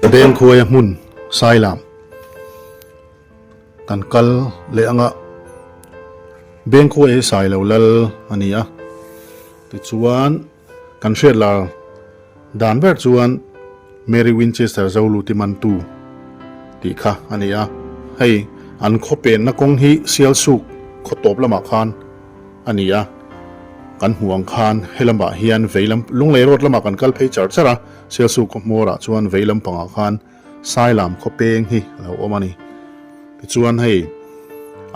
Bengkhuaia hmun Sailam kan kal leh anga Bengkhuaia hi Sailo lal a ni a, tichuan kan hriat lar dan ber chuan Mary Winchester Zoluti mantu tih kha a ni a, hei an khaw penna kawng hi Sialsuk khaw tawp lamah khan a ni a, kan hmuh ang khan helamah hian veilam Lunglei road lamah kan kal phei char char a. Sialsuk khaw hmawrah chuan vei lampangah khan Sailam khaw peng hi a lo awm a ni. Tichuan hei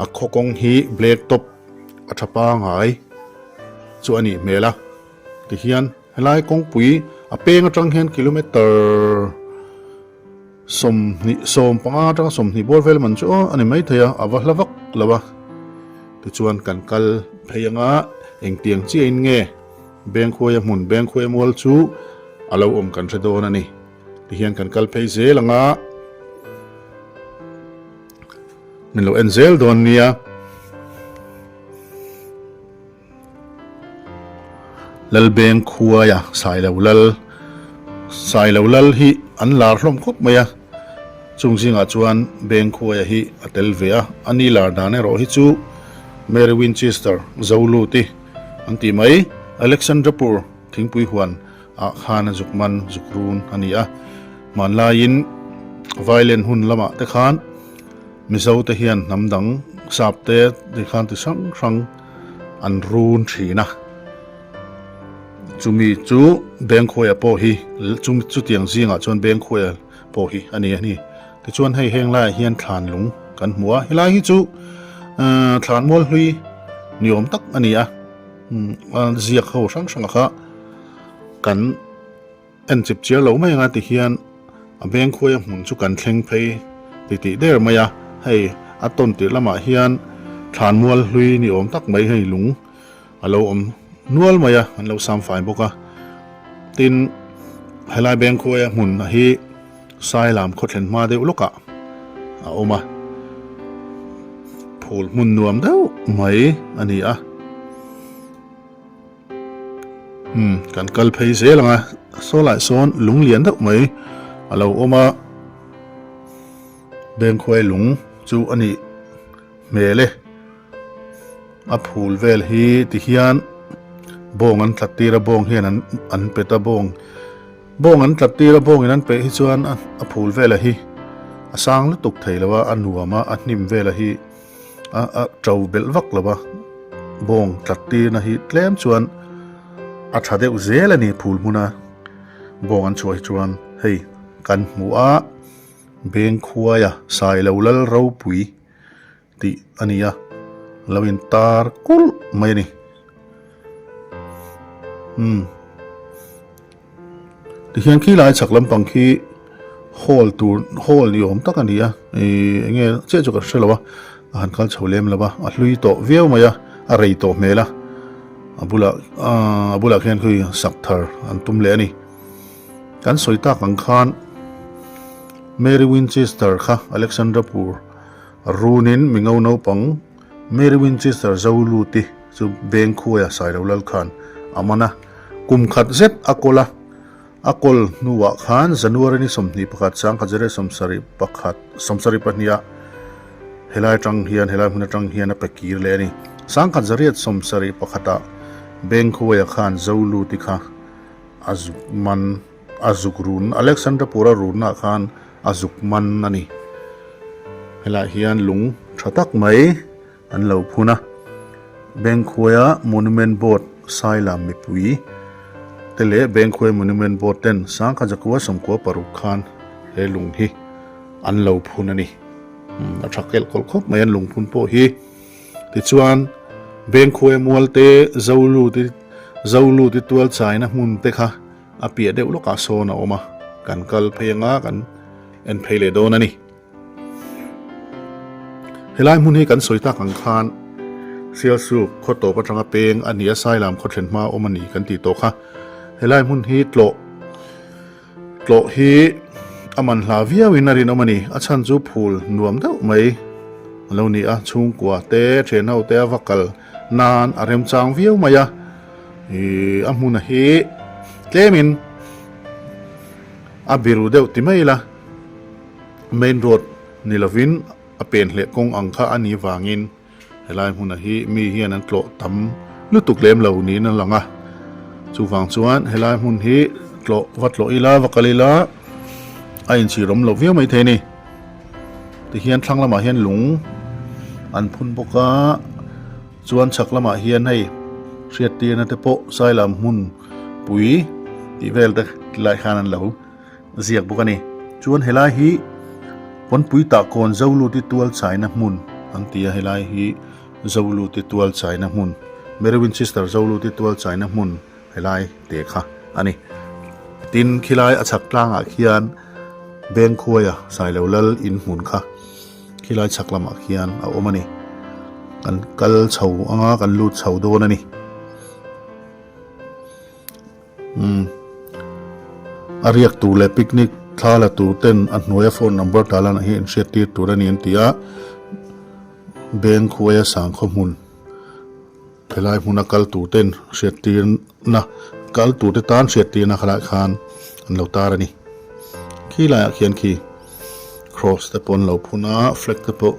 a khaw kawng hi black top a tha pangai chu a nih hmel a. Tihian helai kawngpui a peng atang hian kilometer 20 15 atanga 20 bawr vel man chu a ni maithei a, a va hla vak lo a. Tichuan kan kal phei anga engtiang chiahin nge Bengkhuaia hmun Bengkhuaia mual chu a lo awm kan hre dawn a ni. Tihian kan kal phei zel anga min lo en zel dawn nia. Lalbengkhuaia Sailo Lal Sailo Lal hi an lar hlawm khawp mai a, chung zingah chuan Bengkhuaia hi a tel ve a, a ni lar dan erawh hi chu Mary Winchester Zoluti an tih mai. Alexandrapur thingpui huan ah khan a zuk man zuk run a ni a, hmanlaiin violent hun lamah te khan Mizo te hian hnam dang sap te ti khan ti hrang hrang an run thin a, chumi chu Bengkhuaia pawh hi chutiang zingah chuan Bengkhuaia pawh hi a ni a ni. Tichuan hei heng laiah hian thlan lung kan hmu a, helai hi chu thlan mual hlui ni awm tak a ni a, ziak ho hrang hrang kha kan en chip chiar lo mai anga tihian a veng khuaia hmun chu kan thleng phei ti tih der mai a, hei a tawn tirh lamah hian thlan mual hlui ni awm tak mai hei lung a lo awm nual mai a, an lo sam fai bawk a, tin helai veng khuaia hmun hi. Sailam khawthlen hma deuh lawkah a awm a, phul hmun nuam deuh mai a ni a. Umm kan kal phei zel ang a, saw lai sawn lung lian deuh mai a lo awm a, Bengkhuai lung chu a nih hmel e. A phul vel hi tihian bawng an tlat tir a, bawng hian an an pet a bawng bawng an tlat tir a bawngin an peh hi chuan a phul vela hi a sang lutuk thei lo a, a nuam a, a hnim vela hi a a to belh vak lo a, bawng tlat tirna hi tlem chuan a tha deuh zel a ni phul hmuna bawng an chhuah hi chuan hei kan hmu a Bengkhuaia Sailo Lal Ropui. Tih a ni a, lo in tar kulh mai a ni. Umm. Tihian khi lai chhak lampang khi hall tur hall ni awm tak a ni a, ih eng nge chiah chu ka hre lo a, a han kal chho lem lo a, a hlui tawh viau mai a, a rei tawh hmel a, a bulah a bulah khian khui sak thar an tum leh a ni. Kan sawi tak ang khan Mary Winchester kha Alexandrapur Runin mingo naupang Mary Winchester Zoluti chu Bengkhuaia Sailo Lal khan a man a, kum khat zet a kawl a. A kawl hnuah khan January ni 21 1971 72 ah helai atang hian helai hmun atang hian a pe kir leh a ni. 1971 ah Bengkhuaia khan Zoluti kha a zuk man a zuk run Alexandrapura runah khan A zuk man a ni. Helaiah hian lung tha tak mai an lo phun a. Bengkhuaia Monument Board Sailam mipui te leh Bengkhuaia Monument Board ten Sangkha Jakua Sawmkua paruk khan he lung hi an lo phun a ni. A tha kelh kawlh khawp mai an lung phun pawh hi. Tichuan Bengkhuaia mual te Zolu te Zolu te tual chaina hmun te kha A piah deuh lawkah sawn a awm a, kan kal phei anga kan en phei leh dawn a ni. Helai hmun hi kan sawi tak ang khan Sialsuk khaw tawp atanga peng a ni a, Sailam khaw thlen hma awm a ni kan tih tawh kha. Helai hmun hi tlawh tlawh hi a man hla viauin a rinawm a ni. A chhan chu phul nuam deuh mai a lo ni a, chhungkua te thian ho te a va kal nan a remchang viau mai a. Ih a hmun hi tlemin a biru deuh ti mai ila. Main road ni lovin a pen hleh kawng ang kha a nih vangin helai hmunah hi mi hian an tlawh tam lutuk lem lo niin a lang a. Chuvang chuan helai hmun hi tlawh va tlawh ila va kal ila a inchhir awm lo viau maithei a ni. Tihian thlang lamah hian lung an phun bawk a, chuan chhak lamah hian hei hriattirna te pawh Sailam hmun pui tih vel te tilai khan an lo ziak bawk a ni. Chuan helai hi Pawnpui Tahkawn Zoluti tual chaina hmun an ti a, helai hi Zoluti tual chaina hmun, Mary Winchester Zoluti tual chaina hmun helai te kha a ni. Tin, khilai a chhak tlangah khian Bengkhuaia Sailo Lal in hmun kha khilai chhak lamah khian a awm a ni. Kan kal chho anga kan lut chho dawn a ni. Umm. A riak tur leh picnic thla la tur ten a hnuaia phone number ta lanah hi inhriat tir tur a ni an ti a. Bengkhuaia sangkhaw hmun helai hmuna kal tur ten hriat tirna kal tur te tan hriat tirna khalai khan an lo tar a ni. Khi laiah khian khi cross te pawh an lo phun a, flag te pawh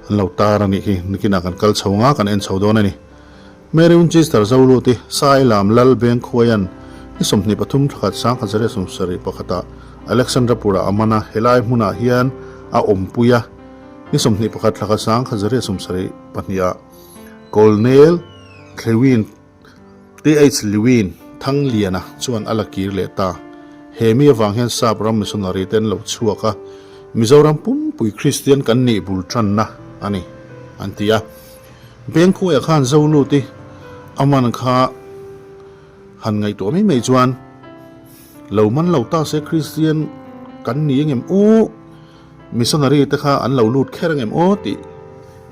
an lo tar a nih hi. Nikinah kan kal chho ang a, kan en chho dawn a ni. Mary Winchester Zoluti, Sailam Lal Bengkhuaia'n ni 23 thlakhat 1971 ah Alexandrapur-ah a man a, helai hmunah hian a awmpui a, ni 21 thlakhat 1972 ah Colonel Thlewin, TH Lewin, Thangliana chuan a la kir leh ta. He mi avang hian Sap ram missionary te an lo chhuak a, Mizoram pumpui Kristian kan nih bul tanna a ni, an ti a. Bengkhuaia khan Zoluti a man kha han ngaihtuah mai mai chuan lo man lo ta se Kristian kan ni engem aw, missionary te kha an lo lut kher engem aw tih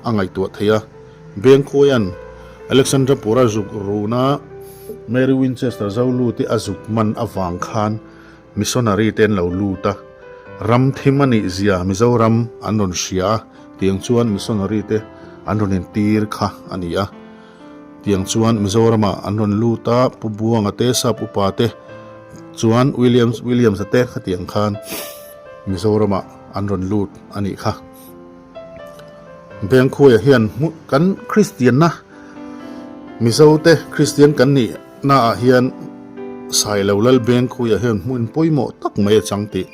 a ngaihtuah thei a. Bengkhuaia'n Alexandra Pura zuk runa Mary Winchester Zoluti a zuk man avang khan Missionary te an lo lut a, ram thim a nih zia Mizoram an rawn hria a, tiang chuan missionary te an rawn intir kha a ni a. Tiang chuan Mizoramah an rawn lut a, Pu Buanga te, Sap Upa te chuan Williams Williams-a te khatiang khan Mizoramah an rawn lut a nih kha. Bengkhuaia hian kan Kristianna Mizote Kristian kan nih naah hian Sailo Lal Bengkhuaia hian hmun pawimawh tak mai a chang tih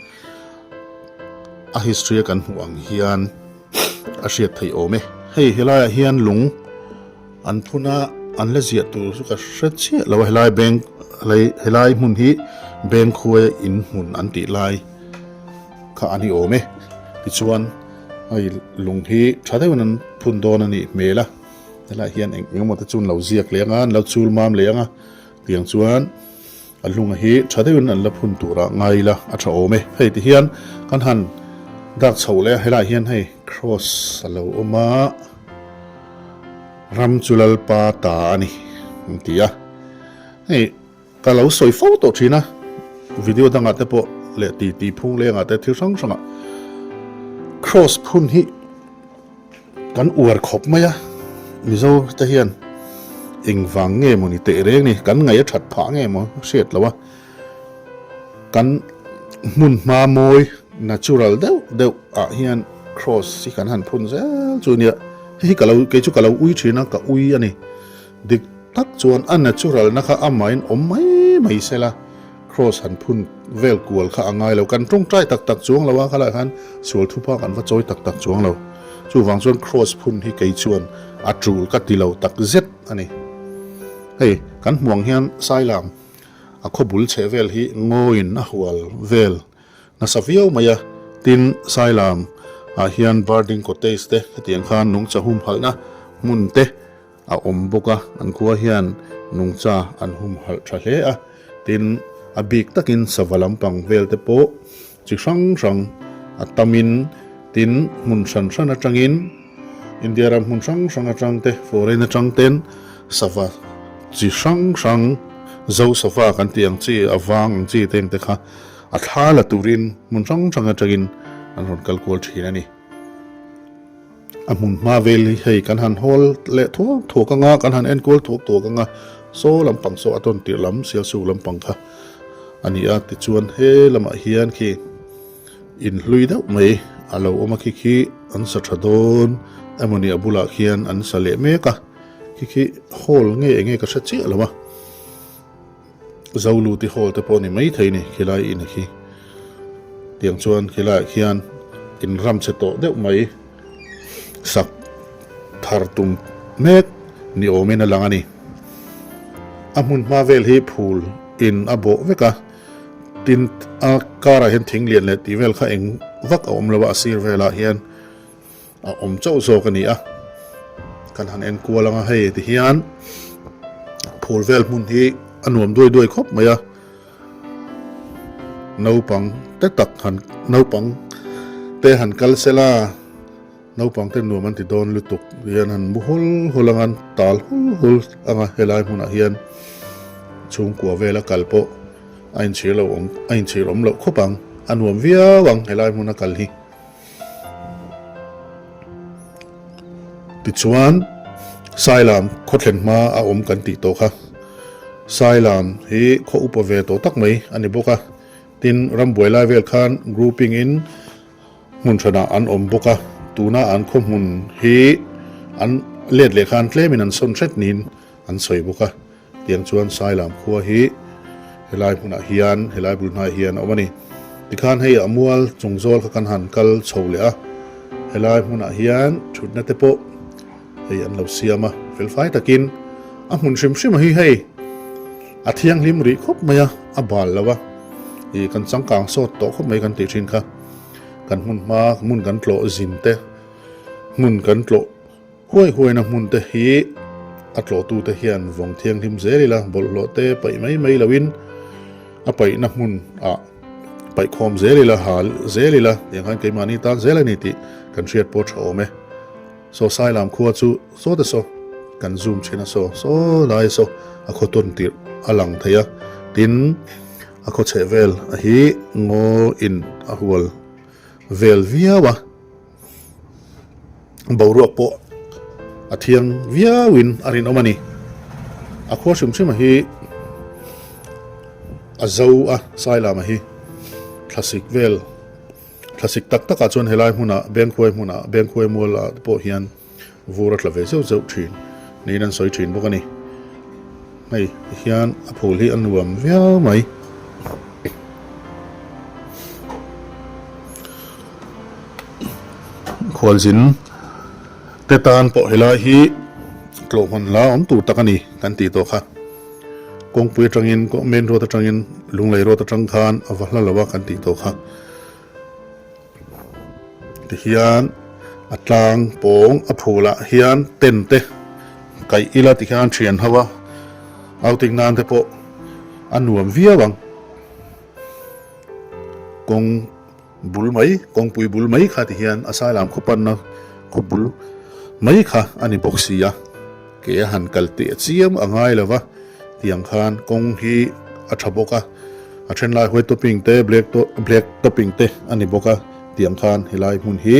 a history a kan hmuh ang hian a hriat theih awm e. Hei helaiah hian lung an phun a, an la ziah tur chu ka hre chiah lo a, helai beng helai hmun hi Bengkhuaia in hmun an tih lai. Kha a ni awm e. Tichuan hei lung hi tha deuhin an phun dawn a nih hmel a, helaiah hian eng eng emaw te chu an lo ziak leh ang a, an lo chul mam leh ang a, tiang chuan a lunga hi tha deuhin an la phun turah ngai ila a tha awm e. Hei ti hian kan han dak chho leh a, helaiah hian hei cross a lo awm a, ram chu Lalpa ta a ni an ti a, hei. Ka lo sawi fo tawh thin a, video dangah te pawh leh ti ti phung lengah te thil hrang hrangah cross phun hi kan uar khawp mai a, Mizo te hian engvang nge maw ni teh reng ni, kan ngaih a that phah nge maw hriat lo a, kan hmun hma mawi natural deuh deuh ah hian cross hi kan han phun zel chu nia, hei hi ka lo kei chu ka lo ui thin a, ka ui a ni. Dik tak chuan a natural na kha amahin awm mai mai se la, cross han phun vel kual kha a ngai lo. Kan tawngtai tak tak chuang lo a, khalaiah khan sual thupa kan va chawi tak tak chuang lo. Chuvang chuan cross phun hi kei chuan a tul ka ti lo tak zet a ni. Hei kan hmuh ang hian Sailam a khaw bul chheh vel hi ngawiin a hual vel nasa viau mai a. Tin, Sailam ah hian birding cottage te hetiang khan nungcha humhalhna hmun te, a awm bawk a, an khua hian nungcha an humhalh tha hle a, tin a bik takin sava lampang vel te pawh chi hrang hrang a tamin tin hmun hran hran atangin India ram hmun hrang hrang atang te foreign atang ten sava chi hrang hrang zo sava kan tih ang chi a vang ang chi te ang te kha a thla la turin hmun hrang hrang atangin an rawn kal kual thin a ni. A hmun hma vel hi hei kan han hawl leh thuak thuak anga, kan han enkual thuak thuak anga, saw lampang saw a tawn tirh lam Sialsuk lampang kha a ni a, tichuan he lamah hian khi In hlui deuh mai a lo awm a khi khi an sa tha dawn emawni a bulah khian an sa leh mek a khi khi hall nge enge ka hre chiah lo a Zoluti hall te pawh a ni maithei ni khilai in khi tiang chuan khilaiah khian in ram chhe tawh deuh mai sak thar tum mek ni awmin a lang a ni a hmun hma vel hi phul in a bawh vek a. Tin, a karah hian thing lian leh tih vel kha eng vak a awm lo a, a sir velah hian a awm chauh zawk a ni a. Kan han en kual ang a, hei ti hian phul vel hmun hi a nuam duai duai khawp mai a. Naupang te tak han naupang te han kal sela. Naupang te nuam an ti dawn lutuk hian han mu hul hul anga an tal hul hul anga helai hmunah hian chhungkua vela kal pawh a inchhir lo awm a inchhir awm loh khawp ang a nuam viau ang helai hmuna kal hi. Tichuan Sailam khawthlen hma a awm kan tih tawh kha Sailam hi khaw upa ve tawh tak mai a ni bawk a tin rambuai lai vel khan grouping in Hmun hranah an awm bawk a, tuna an khaw hmun hi an let leh khan tlemin an sawn hret niin an sawi bawk a. Tiang chuan Sailam khua hi helai hmunah hian helai bul hnaiah hian a awm a ni. Tikhan hei a mual chung zawl kha kan han kal chho leh a, helai hmunah hian thutna te pawh hei an lo siam a, felfai takin a hmun hrim hrim a hi hei a thianghlim rih khawp mai a, a bal lo a, ih kan changkang sawt tawh khawp mai kan tih thin kha. Kan hmun hma hmun kan tlawh zin te, hmun kan tlawh huai huaina hmun te hi a tlawhtute hian vawng thianghlim zel ila, bawlhhlawh te paih mai mai loin a paihna hmun ah paih khawm zel ila, hal zel ila tiang khan keimahni tan zel a ni tih kan hriat pawh tha awm e. Saw Sailam khua chu saw te saw kan zoom thin a saw, saw lai saw a khaw tawn tirh a lang thei a, tin A khaw chheh vel a hi ngaw in a hual vel viau a, boruak pawh a thiang viau in a rinawm a ni. A khua hrim hrim a hi a zo a, Sailama hi thlasik vel thlasik tak tak ah chuan helai hmunah Bengkhuai hmunah Bengkhuai mual ah te pawh hian Vur a tla ve zeuh zeuh thin niin an sawi thin bawk a ni. Hei hian a phul hi a nuam viau mai. Khualzin te tan pawh helai hi tlawh hman hla awm tur tak a ni kan tih tawh kha. Kawngpui atangin main road atangin Lunglei road atang khan a va hla lo a kan tih tawh kha. Tihian a tlang pawng a phulah hian tent te kaih ila tikhian thian ho a outing nan te pawh a nuam viau ang kawng bul mai kawngpui bul mai kha tihian a sailam khaw panna khaw bul mai kha a ni bawk si a ke a han kal teh chiam a ngai lo va tiang khan kawng hi a tha bawk a. A then lai white topping te black black topping te a ni bawk a tiang khan helai hmun hi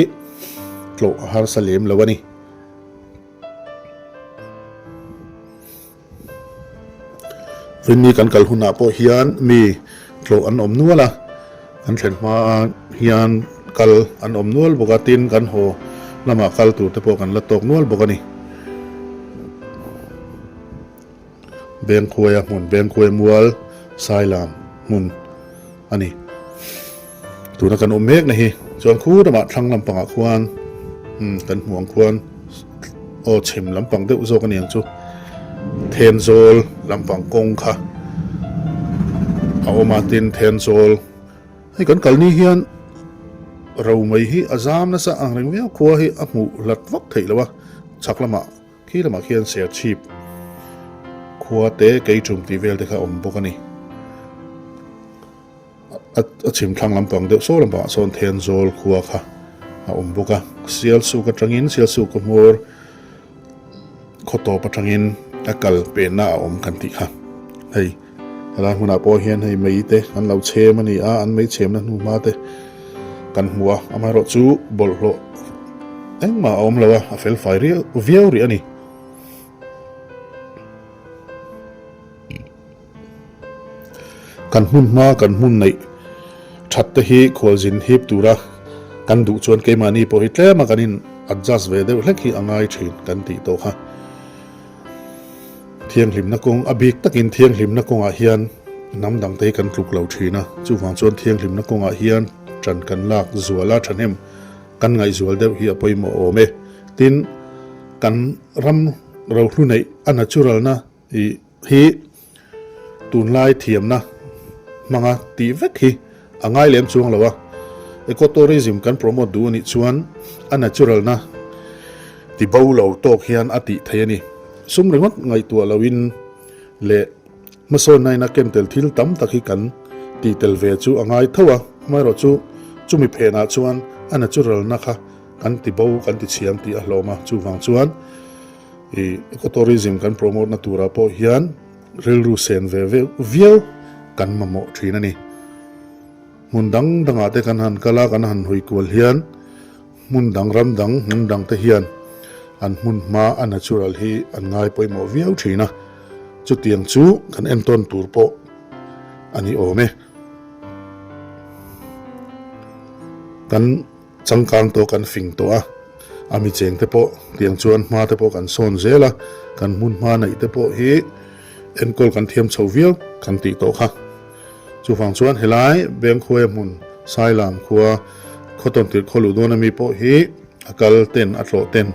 tlawh a harsa lem lo a ni. Vawiin kan kal hunah pawh hian mi tlawh an awm nual a, kan thlen hma hian kal an awm nual bawk a, tin kan haw lamah kal tur te pawh kan la tawk nual bawk a ni. Bengkhuaia hmun, Bengkhuai mual Sailam hmun a ni. Tuna kan awm mekna hi chuan khu ramah thlang lampangah khuan umm kan hmuh ang khuan aw chhim lampang deuh zawk a ni ang chu Thenzawl lampang kawng kha a awm a tin Thenzawl hei kan kal ni hian ro mai hi a zam nasa ang reng viau khua hi a hmuh hlat vak theih loh a chhak lamah Khi lamah khian Serchhip khua te Keichum tih vel te kha a awm bawk a ni. A chhim thlang lampang deuh saw lampangah sawn Thenzawl khua kha a awm bawk a. Sialsuk atangin Sialsuk ka hmawr khaw tawp atangin a kal penna a awm kan tih kha. Hei Helai hmunah pawh hian hei mei te an lo chhem a ni a, an mei chhemna hnu hma te kan hmu a, amaherawh chu bawlhhlawh engmah a awm lo a, a fel fai riau viau rih a ni. Kan hmun hma kan hmun neih. That te hi khualzin hip tura kan duh chuan keimahni pawh hi tlema kan in adjust ve deuh hlek hi a ngai thin kan tih tawh kha. Thianghlimna kawng a bik takin thianghlimna kawngah hian hnam dangte hi kan tluk lo thin a, chuvang chuan thianghlimna kawngah hian ṭan kan lak zual a ṭhahnem kan ngaihzual deuh hi a pawimawh awm e. Tin, kan ram rohlu neih a natural na ih hi Tunlai thiamna hmanga tih vek hi a ngai lem chuang lo a, ecotourism kan promote duh anih chuan a natural na ti bo lo tawk hian a tih theih a ni. Sum ringawt ngaihtuah loin leh hmasawnna in a ken tel thil tam tak hi kan tih tel ve chu a ngai tho a, amaherawh chu chumi phenah chuan a natural na kha kan ti bo kan ti chhiam tih a hlawm a, chuvang chuan I ecotourism kan promote na turah pawh hian rilru sen ve viau kan mamawh thin a ni. Hmun dang dangah te kan han kal a, kan han hawi kual hian hmun dang ram dang hmun dang te hian an hmun hma a natural hi an ngai pawimawh viau thin a, chutiang chu kan entawn tur pawh a ni awm e. Kan. Changkang tawh kan fing tawh a, a mi cheng te pawh tiang chuan hma te pawh kan sawn zel a, kan hmun hma neih te pawh hi enkawl kan thiam chho viau kan tih tawh kha. Chuvang chuan helai Bengkhuaia hmun Sailam khua Khawtawn tirh khaw luh dawn ami pawh hi a kal ten a tlawh ten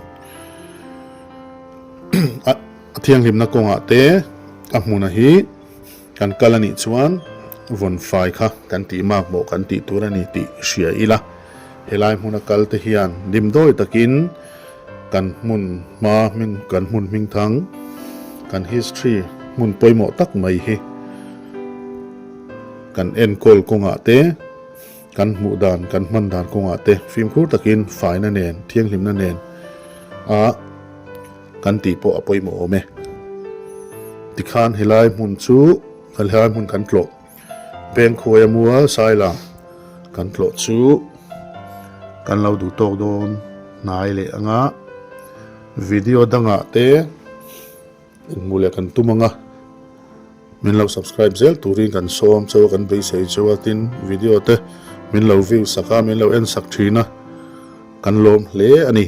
a thianghlimna kawngah te a hmuna hi Kan kal a nih chuan vawn fai kha kan tih mak maw kan tih tur a ni tih hria ila, helai hmuna kal te hian dimdawi takin kan hmun hma hming kan hmun hming thang kan history hmun pawimawh tak mai hi kan enkawl kawngah te kan hmuh dan kan hman dan kawngah te fimkhur takin faina nen thianghlimna nen a Kan tih pawh a pawimawh awm e. Tikhan helai hmun chu helai hmun kan tlawh Pengkhuaia mual Sailam kan tlawh chu kan lo duh tawk dawn hnai leh anga video dangah te inhmuh leh kan tum anga min lo subscribe zel turin kan sawm chauh a kan beisei chauh a tin video te min lo view sak a min lo en sak thin a kan lawm hle a ni.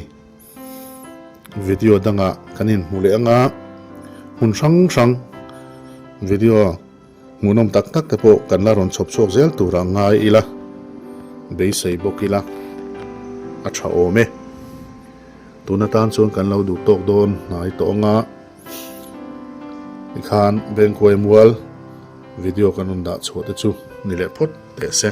Video dangah kan inhmu leh anga hmun hrang hrang video hmuhnawm tak tak te pawh kan la rawn chhawp chhuak zel turah ngai ila beisei bawk ila a tha awm e. Tun atan chuan kan lo duh tawk dawn hnai tawh anga tikhan Bengkuai mual video kan rawn dah chhuah te chu ni leh phawt teh se.